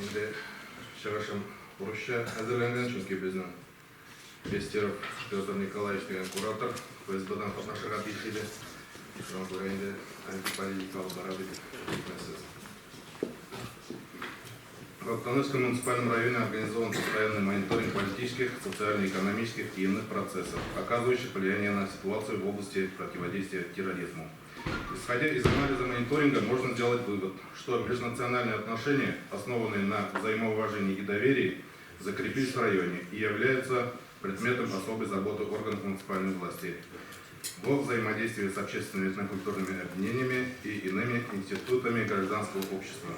Инде чыгышым урысча әзерләнгән, чөнки безнең Пестеров Петр Николаевич дигән куратор ФСБдан катнашырга тиеш иде. Шуңа күрә инде антиполитика алып бара дип әйтмәссез. В Актанышском муниципальном районе организован постоянный мониторинг политических, социально-экономических и иных процессов, оказывающих влияние на ситуацию в области противодействия терроризму. Исходя из анализа мониторинга, можно сделать вывод, что межнациональные отношения, основанные на взаимоуважении и доверии, закрепились в районе и являются предметом особой заботы органов муниципальной власти во взаимодействии с общественными этнокультурными объединениями и иными институтами гражданского общества.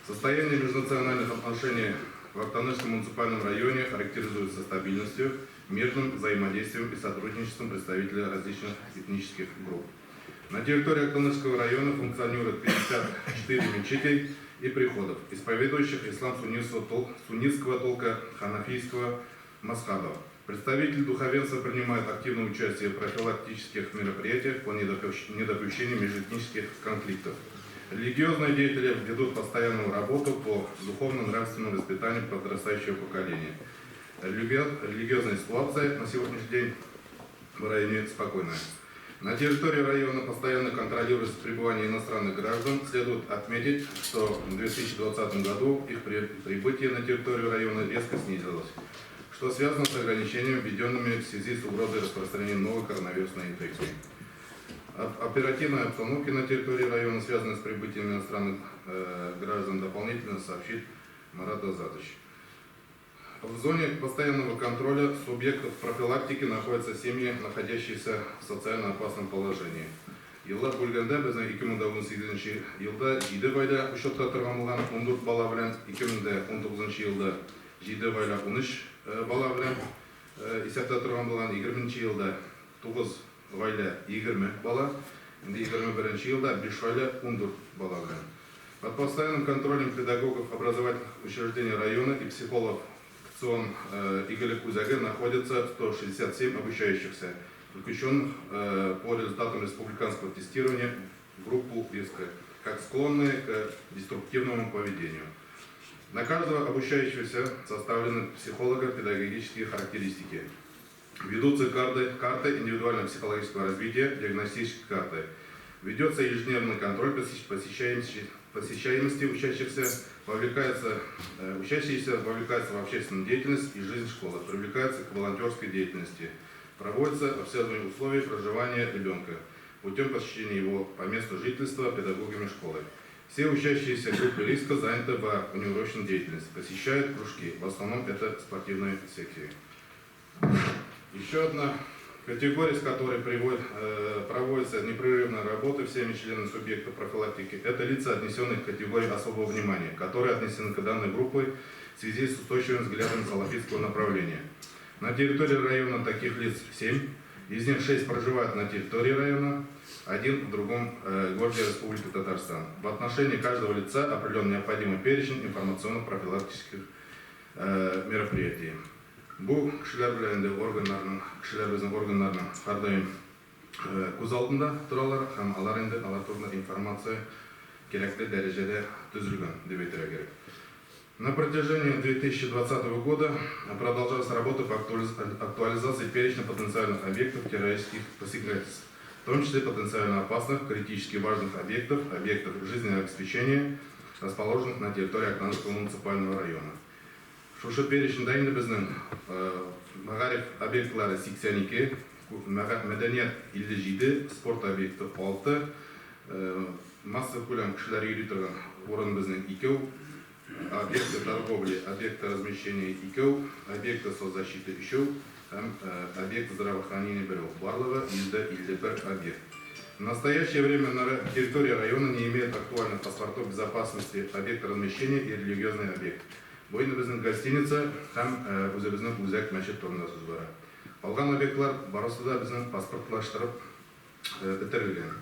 Состояние межнациональных отношений в Актанышском муниципальном районе характеризуется стабильностью, мирным взаимодействием и сотрудничеством представителей различных этнических групп. На территории Актанышского района функционирует 54 мечетей и приходов, исповедующих ислам суннитского толка ханафийского мазхаба. Представители духовенства принимают активное участие в профилактических мероприятиях по недопущению межэтнических конфликтов. Религиозные деятели ведут постоянную работу по духовно-нравственному воспитанию подрастающего поколения. Религиозная ситуация на сегодняшний день в районе спокойная. На территории района постоянно контролируется пребывание иностранных граждан. Следует отметить, что в 2020 году их прибытие на территорию района резко снизилось, что связано с ограничениями, введенными в связи с угрозой распространения новой коронавирусной инфекции. Об оперативной обстановке на территории района, связанной с прибытием иностранных граждан, дополнительно сообщит Марат Азатович. В зоне постоянного контроля субъектов профилактики находятся семьи, находящиеся в социально опасном положении. Еллар бүлгәндә безнең 2018 елда 7 гаилә учетта торган булган 14 бала белән, 2019 елда 7 гаилә 13 бала белән исәптә торган булган, 20 елда 9 гаилә 20 бала, инде 21 елда 5 гаилә 14 бала белән. Под постоянным контролем педагогов образовательных учреждений района и психологов КЦИОН Игелек үзәге находятся 167 обучающихся, включенных по результатам республиканского тестирования в группу риска, как склонные к деструктивному поведению. На каждого обучающегося составлены психолого-педагогические характеристики. Ведутся карты индивидуального психологического развития, диагностические карты. Ведется ежедневный контроль посещаемости учащихся, учащиеся вовлекаются в общественную деятельность и жизнь школы, привлекаются к волонтерской деятельности. Проводится обследование условий проживания ребенка путем посещения его по месту жительства педагогами школы. Все учащиеся группы риска заняты в внеурочной деятельности, посещают кружки, в основном это спортивные секции. Еще одна категория, с которой проводится непрерывная работа всеми членами субъекта профилактики, это лица, отнесенные к категории особого внимания, которые отнесены к данной группе в связи с устойчивым взглядом салафитского направления. На территории района таких лиц 7, из них 6 проживают на территории района, один в другом городе Республики Татарстан. В отношении каждого лица определен необходимый перечень информационно-профилактических мероприятий. Бу кешеләр белән инде органнарның, кешеләр безнең органнарның һәрдаим күз алдында торалар һәм алар инде алар турында информация кирәкле дәрәҗәдә төзелгән дип әйтергә кирәк. На протяжении 2020 года продолжалась работа по актуализации перечня потенциальных объектов террористических посягательств, в том числе потенциально опасных, критически важных объектов, объектов жизнеобеспечения, расположенных на территории Актанышского муниципального района. Шушы переченьдә инде безнең мәгариф объектлары 82, мәдәният 57, спорт объекты 6, массакүләм кешеләр йөри торган урын безнең икәү, объекты торговли, объекты размещения икәү, объекты соцзащиты өчәү һәм объект здравоохранения берәү. Барлыгы 151 объект. В настоящее время на территории района не имеют актуальных паспортов безопасности объект размещения и религиозный объект. Бу инде безнең гостиница һәм үзебезнең үзәк мәчет турында сүз бара. Калган объектлар барысы да безнең паспортлаштырып бетерелгән.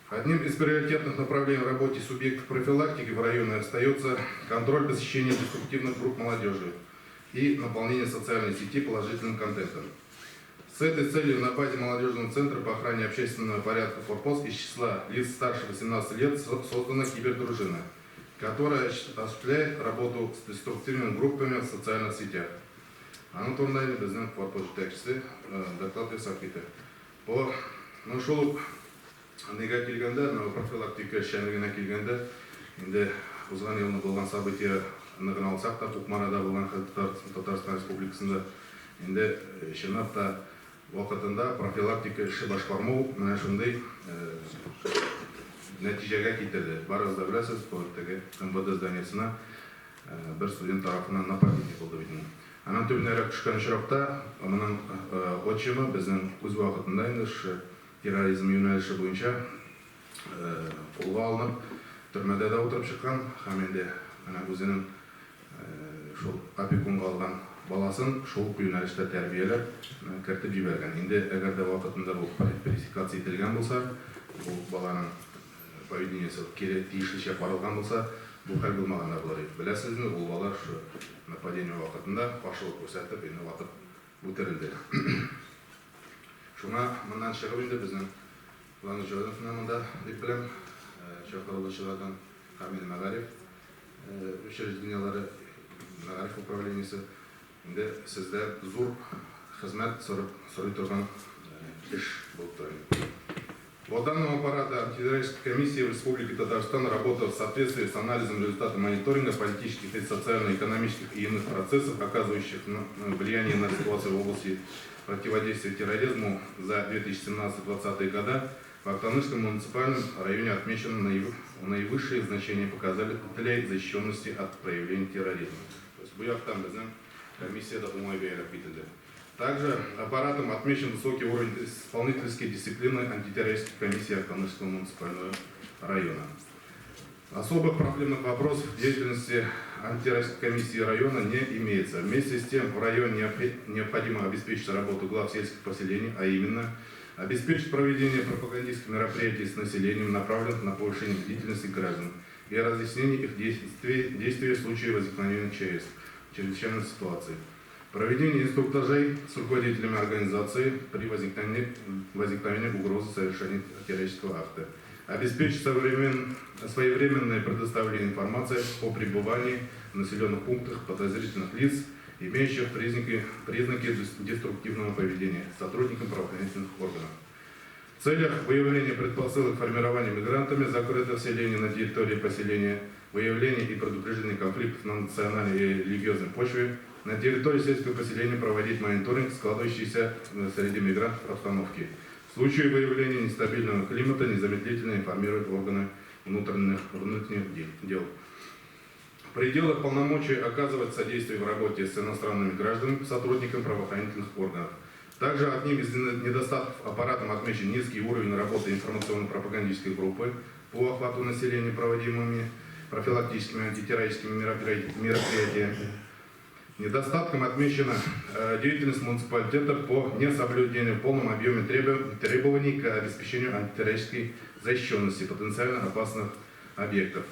Одним из приоритетных направлений в работе субъектов профилактики в районе остается контроль посещения деструктивных групп молодежи и наполнение социальной сети положительным контентом. С этой целью на базе молодежного центра по охране общественного порядка «Форпост» из числа лиц старше 18 лет создана кибердружина. которая осуществляет работу с деструктивными группами в социальных сетях. Аның турында инде безнең квартал җитәкчесе доклад ясап китә. Бу, ну, шул ук нигә килгәндә, менә профилактика эшчәнлегенә килгәндә, инде узган елны булган событиены гына алсак та, Кукмарада булган хәл Татарстан Республикасында, инде чынлап та вакытында профилактика эше башкармау менә шундый нәтиҗәгә китерде. Барыгыз да беләсез, бу теге МВД зданиесына бер студент тарафыннан нападение булды бит инде. Аннан төбенәрәк төшкән очракта, моның отчимы безнең үз вакытында инде шушы терроризм юнәлеше буенча кулга алынып, төрмәдә дә утырып чыккан һәм инде менә үзенең шул опекунга алган баласын шул ук юнәлештә тәрбияләп, кертеп җибәргән. Инде әгәр дә вакытында бу пресекация ителгән булса, бу баланың поведениесе кире тиешлечә каралган булса, бу хәл булмаган да булыр иде. Беләсез инде, ул бала шушы нападение вакытында каршылык күрсәтеп, инде атып үтерелде. Шуңа моннан чыгып инде безнең Планов Җоновны монда дип беләм, чакырылучылардан һәм инде мәгариф учреждениеләре, мәгариф управлениесе инде сездә зур хезмәт сорый торган эш булып тора инде. По данным аппарата антитеррористической комиссии в Республике Татарстан работа в соответствии с анализом результатов мониторинга политических и социально-экономических и иных процессов, оказывающих влияние на ситуацию в области противодействия терроризму за 2017-2020 года, в Актанышском муниципальном районе отмечено наивысшее значение показателей защищенности от проявления терроризма. То есть бу яктан безнең комиссия дә уңай бәяләп кителде. Также аппаратом отмечен высокий уровень исполнительской дисциплины антитеррористической комиссии Актанышского муниципального района. Особых проблемных вопросов в деятельности антитеррористической комиссии района не имеется. Вместе с тем в районе необходимо обеспечить работу глав сельских поселений, а именно обеспечить проведение пропагандистских мероприятий с населением, направленных на повышение бдительности граждан и разъяснение их действий в случае возникновения ЧС, чрезвычайной ситуации. Проведение инструктажей с руководителями организации при возникновении угрозы совершения террористического акта. Обеспечить своевременное предоставление информации о пребывании в населенных пунктах подозрительных лиц, имеющих признаки деструктивного поведения, сотрудникам правоохранительных органов. В целях выявления предпосылок формирования мигрантами закрытых селений на территории поселения, выявления и предупреждения конфликтов на национальной и религиозной почве, на территории сельского поселения проводить мониторинг складывающейся среди мигрантов обстановки. В случае выявления нестабильного климата незамедлительно информировать органы внутренних дел. В пределах полномочий оказывать содействие в работе с иностранными гражданами, сотрудниками правоохранительных органов. Также одним из недостатков аппаратом отмечен низкий уровень работы информационно-пропагандистской группы по охвату населения проводимыми профилактическими антитеррористическими мероприятиями. Недостатком отмечена деятельность муниципалитета по несоблюдению в полном объеме требований к обеспечению антитеррористической защищенности потенциально опасных объектов.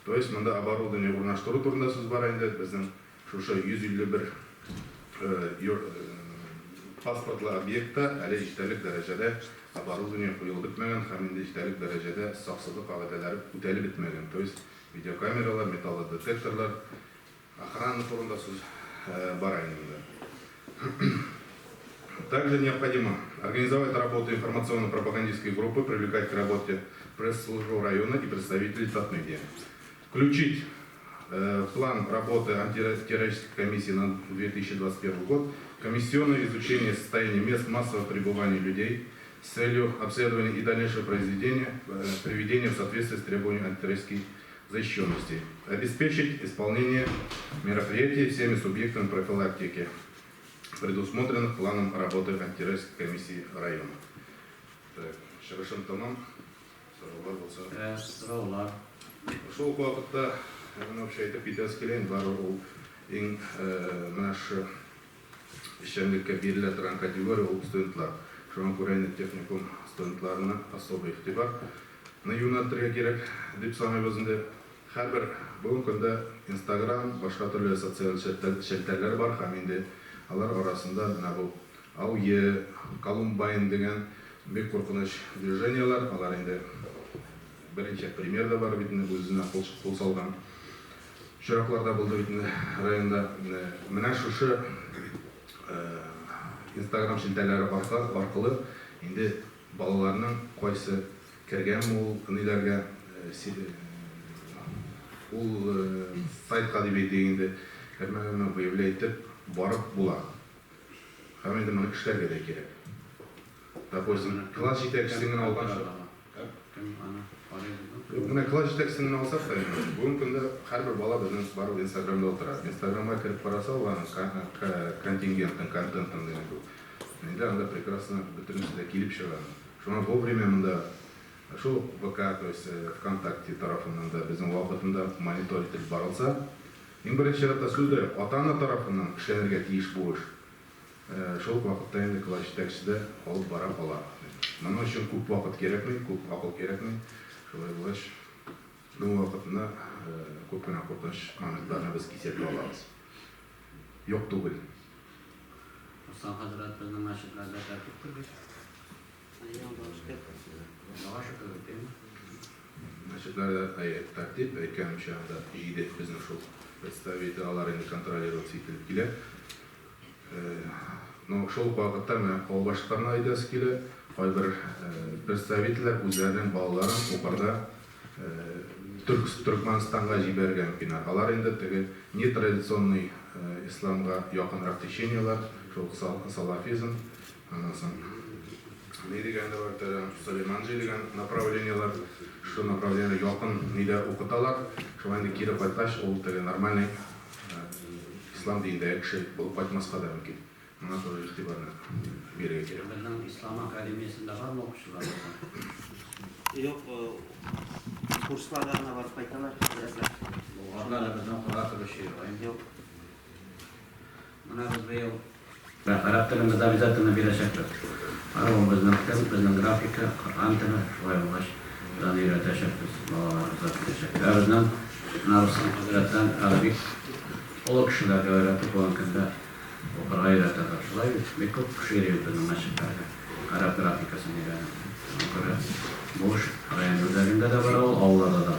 То есть монда оборудование урнаштыру турында сүз бара инде, безнең шушы 151 паспортлы объектта әле җитәрлек дәрәҗәдә оборудование куелып бетмәгән һәм инде җитәрлек дәрәҗәдә саксызлык кагыйдәләре үтәлеп бетмәгән. То есть видеокамералар, металлодетекторлар, охрана турында сүз бара инде. Также необходимо организовать работу информационно-пропагандистской группы, привлекать к работе пресс-службу района и представителей Татмедиа. Включить в план работы антитеррористической комиссии на 2021 год комиссионное изучение состояния мест массового пребывания людей с целью обследования и дальнейшего приведения в соответствие с требованиями антитеррористической защищенности. Обеспечить исполнение мероприятий всеми субъектами профилактики, предусмотренных планом работы антитеррористической комиссии района. Так, чыгышым тәмам. Сораулар булса. Сораулар. Шул ук вакытта менә вообще әйтеп китәсе килә инде, барыбер ул иң менә шушы эшчәнлеккә бирелә торган категория ул студентлар. Шуңа күрә инде техникум студентларына особый игътибарны юнәлтергә кирәк дип саныйбыз инде. Һәрбер бүгенге көндә Инстаграм, башка төрле социаль челтәрләр бар һәм инде алар арасында менә бу АУЕ, Колумбайн дигән бик куркыныч движениеләр, алар инде берничә пример да бар бит инде, үзенә кул салган. Очраклар да булды бит инде районда. Менә шушы Инстаграм челтәрләре аркылы инде балаларның кайсы кергәнме ул ниләргә, ул сайтка дип әйтик инде, кермәгәнме, выявлять итеп барып була. Һәм инде моны эшләргә дә кирәк. Допустим, класс җитәкчесен генә алганчы. Кем аны карый булды? Юк, менә класс җитәкчесен генә алсак та инде, бүгенге көндә һәрбер бала безнең барыбер Инстаграмда утыра. Инстаграмга кереп караса, ул аның контингентын, контентын дигән кебек. Инде анда прекрасно бөтенесе дә килеп чыга. Шуңа вовремя монда шул ук ВК, то есть ВКонтакте тарафыннан да безнең вакытында монитор ителеп барылса, иң беренче чиратта сүз дә юк, ата-ана тарафыннан эшләнергә тиеш бу эш. Шул ук вакытта инде класс җитәкчесе дә алып бара ала. Моның өчен күп вакыт кирәкми, күп акыл кирәкми. Шулай булгач, бу вакытны күп кенә куркыныч моментларны без кисәтә алабыз. Юк түгел. Руслан хәзрәт, безнең мәчетләрдә тәртиптер бит? Әйе, Аллага шөкер. Аллага шөкер бит, әйеме? Мәчетләрдә, әйе, тәртип, әйткәнемчә, анда җиде безнең шул представитель, алар инде контролироваться ителеп килә. Ну, шул ук вакытта менә авыл башлыкларына әйтәсе килә, кайбер представительләр үзләренең балаларын укырга Төрк, Төркмәнстанга җибәрергә мөмкиннәр. Алар инде теге нетрадиционный исламга якынрак течениеләр, шул ук салафизм, аннан соң ни дигән дә бар, теге Сулейманджи дигән направлениеләр, шул направлениегә якын нидә укыталар. Шулай инде кире кайткач, ул теге нормальный Ислам динендәге кеше булып кайтмаска да мөмкин. Моңа тоже игътибарны бирергә кирәк. Безнең Ислам академиясендә бармы укучылар безнең? Юк, курсларга гына барып кайталар, хәзрәтләр. Болгарда әле безнең укырга керүче юк, әйе? Юк. Менә без быел гарәп телен без обязательно бирәчәкбез. Ары ул безнең тел, безнең графика, Коръән теле, шулай булгач, без аны өйрәтәчәкбез балаларыбызга киләчәктә. Ә безнең менә Руслан хәзрәттән әле бик олы кешеләргә өйрәтеп, бүгенге көндә укырга өйрәтәләр. Шулай бит, бик күп кеше йөри бит безнең мәчетләргә гарәп графикасын өйрәнеп. Шуңа күрә бу эш район үзәгендә дә бара ул, авылларда да.